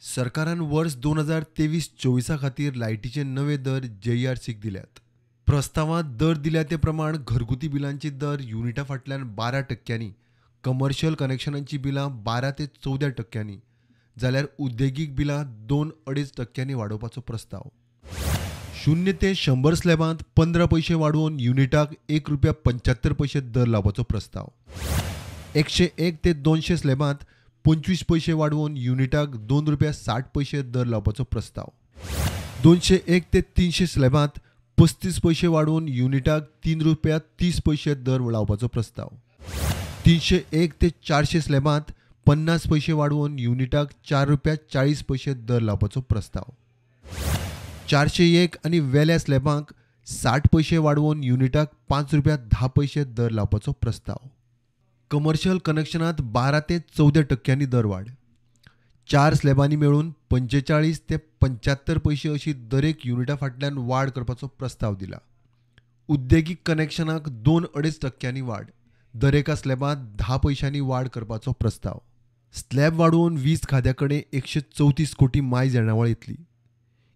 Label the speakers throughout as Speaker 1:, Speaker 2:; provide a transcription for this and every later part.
Speaker 1: सरकारान वर्स 2023-24 खातीर लायटीचे नवे दर जेईआरसीक दिल्यात. प्रस्तावांत दर दिल्या ते प्रमाण घरगुती बिलांची दर युनिटा फाटल्यान 12%, कमर्शियल कनेक्शनांची बिलां 12 ते 14% जाल्यार उद्देगीक बिलां 2-2.5% वाडोवपाचो प्रस्ताव. 0 ते 100 स्लॅबांत 15 पयशे वाडोवन युनिटाक 1 रुपया 75 पयशे दर लावपाचो प्रस्ताव. 101 ते 200 स्लॅबांत 25 पयशे वाडोवन युनिटाक 2 रुपया 60 पयशे दर लावपाचो प्रस्ताव. 201 ते 300 स्लॅबांत 35 पयशे वाडोवन युनिटाक 3 रुपया 30 पयशे दर लावपाचो प्रस्ताव. 301 ते 400 स्लॅबांत 50 पयशे वाडोवन युनिटाक 4 रुपया 40 पयशे दर लावपाचो प्रस्ताव. 401 आनी वेल्या स्लॅबांक 60 पयशे वाडोवन युनिटाक 5 रुपया 10 पयशे दर लावपाचो प्रस्ताव. कमर्शियल कनेक्शनांत 12 ते 14% दरवाड. 4 स्लॅबांनी मेळून 45 ते 75 पयशे अशी दरेक युनिटा फाटल्यान वाड करपाचो प्रस्ताव दिला. उद्देगीक कनेक्शनाक 2-2.5% वाड, दरेका स्लॅबांत 10 पयशांनी वाड करपाचो प्रस्ताव. स्लॅब वाडोवन वीज खात्या कडेन 134 कोटी मायज येणावळ येतली.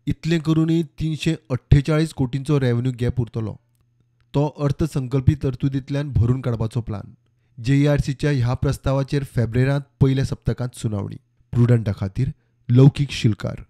Speaker 1: इतलें करूनय 348 कोटींचो रेव्हन्यू गॅप उरतलो. तो अर्थसंकल्पी तरतुदींतल्यान भरून काडपाचो प्लान. जेईआरसीच्या ह्या प्रस्तावाचेर फेब्रेरांत पयल्या सप्तकांत सुनावणी. प्रुडंटा खातीर लौकीक शिलकार.